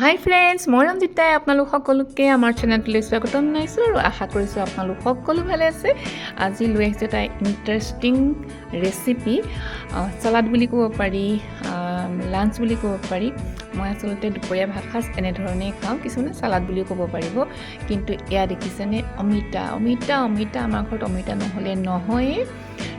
হাই friends, মই ৰঞ্জিতাই আপোনালোক সকলোকে আমাৰ চেনেলটোলৈ স্বাগতম জনাইছোঁ আৰু আশা কৰিছোঁ আপোনালোক সকলো ভালে আছে। আজি লৈ আহিছোঁ এটা ইণ্টাৰেষ্টিং ৰেচিপি, চালাড বুলি ক'ব পাৰি, লাঞ্চ বুলি ক'ব পাৰি। মই আচলতে দুপৰীয়া ভাত সাজ এনেধৰণেই খাওঁ, কিছুমানে চালাড বুলিও ক'ব পাৰিব। কিন্তু এয়া দেখিছেনে? অমিতা, অমিতা, অমিতা। আমাৰ ঘৰত অমিতা নহ'লে নহয়েই।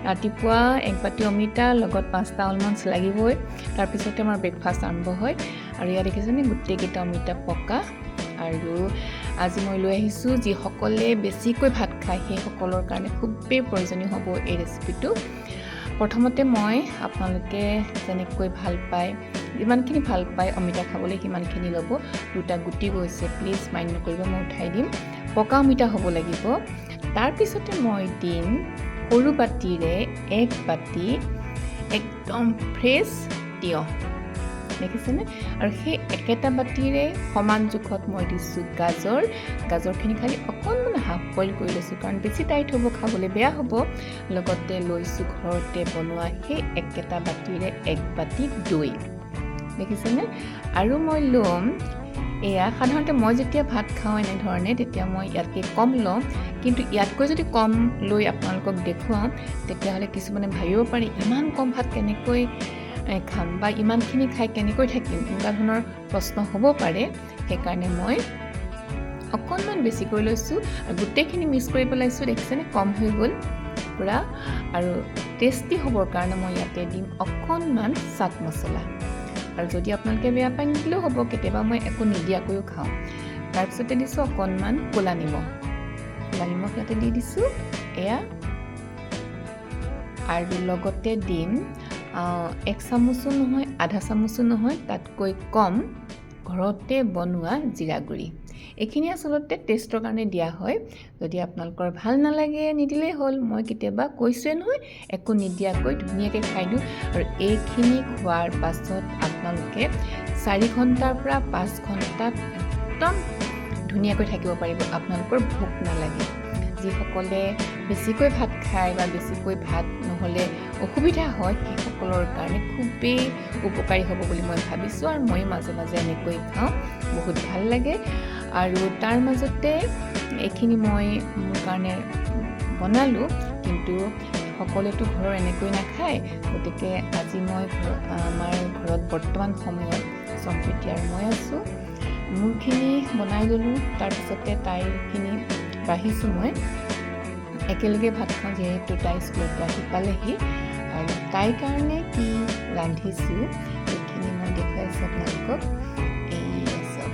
ৰাতিপুৱা এক বাতি অমিতা, লগত 5টা অলমণ্ডছ লাগিবই। তাৰপিছতে আমাৰ ব্ৰেকফাষ্ট আৰম্ভ হয়। আৰু ইয়াত দেখিছেনে, গোটেইকেইটা অমিতা পকা। আৰু আজি মই লৈ আহিছোঁ, যিসকলে বেছিকৈ ভাত খায় সেইসকলৰ কাৰণে খুবেই প্ৰয়োজনীয় হ'ব এই ৰেচিপিটো। প্ৰথমতে মই আপোনালোকে যেনেকৈ ভাল পায়, যিমানখিনি ভাল পায় অমিতা খাবলৈ, সিমানখিনি ল'ব। দুটা গুটি গৈছে, প্লিজ মাইণ্ড নকৰিব, মই উঠাই দিম। পকা অমিতা হ'ব লাগিব। তাৰপিছতে মই দিম সৰু বাতিৰে এক বাতি একদম ফ্ৰেছ তিয়ঁহ, দেখিছেনে? আৰু সেই একেটা বাতিৰে সমান জোখত মই দিছোঁ গাজৰ। গাজৰখিনি খালি অকণমান হাফ বইল কৰি লৈছোঁ, কাৰণ বেছি টাইট হ'ব, খাবলৈ বেয়া হ'ব। লগতে লৈছোঁ ঘৰতে বনোৱা সেই একেটা বাতিৰে এক বাতি দৈ, দেখিছেনে? আৰু মই ল'ম এয়া, সাধাৰণতে মই যেতিয়া ভাত খাওঁ এনেধৰণে, তেতিয়া মই ইয়াতকৈ কম লওঁ। কিন্তু ইয়াতকৈ যদি কম লৈ আপোনালোকক দেখুৱাওঁ, তেতিয়াহ'লে কিছুমানে ভাবিব পাৰে, ইমান কম ভাত কেনেকৈ খাম বা ইমানখিনি খাই কেনেকৈ থাকিম, এনেকুৱা ধৰণৰ প্ৰশ্ন হ'ব পাৰে। সেইকাৰণে মই অকণমান বেছিকৈ লৈছোঁ আৰু গোটেইখিনি মিক্স কৰি পেলাইছোঁ। দেখিছেনে, কম হৈ গ'ল পূৰা। আৰু টেষ্টি হ'বৰ কাৰণে মই ইয়াতে দিম অকণমান চাট মছলা। আৰু যদি আপোনালোকে বেয়া পায়, নিদিলেও হ'ব। কেতিয়াবা মই একো নিদিয়াকৈও খাওঁ। তাৰপিছতে দিছোঁ অকণমান ক'লা নিমখ। ক'লা নিমখ ইয়াতে দি দিছোঁ এয়া। আৰু লগতে দিম এক চামুচো নহয়, আধা চামুচো নহয়, তাতকৈ কম ঘৰতে বনোৱা জিৰা গুড়ি। এইখিনি আচলতে টেষ্টৰ কাৰণে দিয়া হয়। যদি আপোনালোকৰ ভাল নালাগে, নিদিলেই হ'ল। মই কেতিয়াবা কৈছোৱে নহয়, একো নিদিয়াকৈ ধুনীয়াকৈ খাই দিওঁ। আৰু এইখিনি খোৱাৰ পাছত আপোনালোকে 4 ঘণ্টাৰ পৰা 5 ঘণ্টাত একদম ধুনীয়াকৈ থাকিব পাৰিব, আপোনালোকৰ ভোক নালাগে। যিসকলে বেছিকৈ ভাত খায় বা বেছিকৈ ভাত নহ'লে অসুবিধা হয়, সেইসকলৰ কাৰণে খুবেই উপকাৰী হ'ব বুলি মই ভাবিছোঁ। আৰু ময়ো মাজে মাজে এনেকৈ খাওঁ, বহুত ভাল লাগে। আৰু তাৰ মাজতে এইখিনি মই মোৰ কাৰণে বনালোঁ, কিন্তু সকলোৱেতো ঘৰৰ এনেকৈ নাখায়। গতিকে আজি মই আমাৰ ঘৰত বৰ্তমান সময়ত সম্প্ৰীতি আৰু মই আছোঁ। মোৰখিনি বনাই ল'লোঁ, তাৰপিছতে তাইৰখিনি বাঢ়িছোঁ। মই একেলগে ভাত খাওঁ, যিহেতু তাই স্কুলৰ পৰা আহি পালেহি। আৰু তাইৰ কাৰণে কি ৰান্ধিছোঁ, সেইখিনি মই দেখুৱাইছোঁ আপোনালোকক। এই চাওক,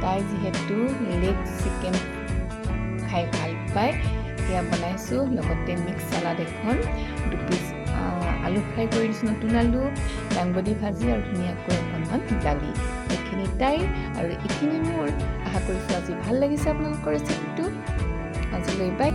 তাই যিহেতু লেগ চিকেন খাই ভাল পায়, সেয়া বনাইছোঁ। লগতে মিক্স চালাড এখন, দুপিচ আলু ফ্ৰাই কৰি দিছোঁ, নতুন আলু, দাংবডি ভাজি আৰু ধুনীয়াকৈ অকণমান দালি। এইখিনি তাইৰ আৰু এইখিনি মোৰ। আশা কৰিছোঁ আজি ভাল লাগিছে আপোনালোকৰ ৰেচিপিটো। আজিলৈ বাই।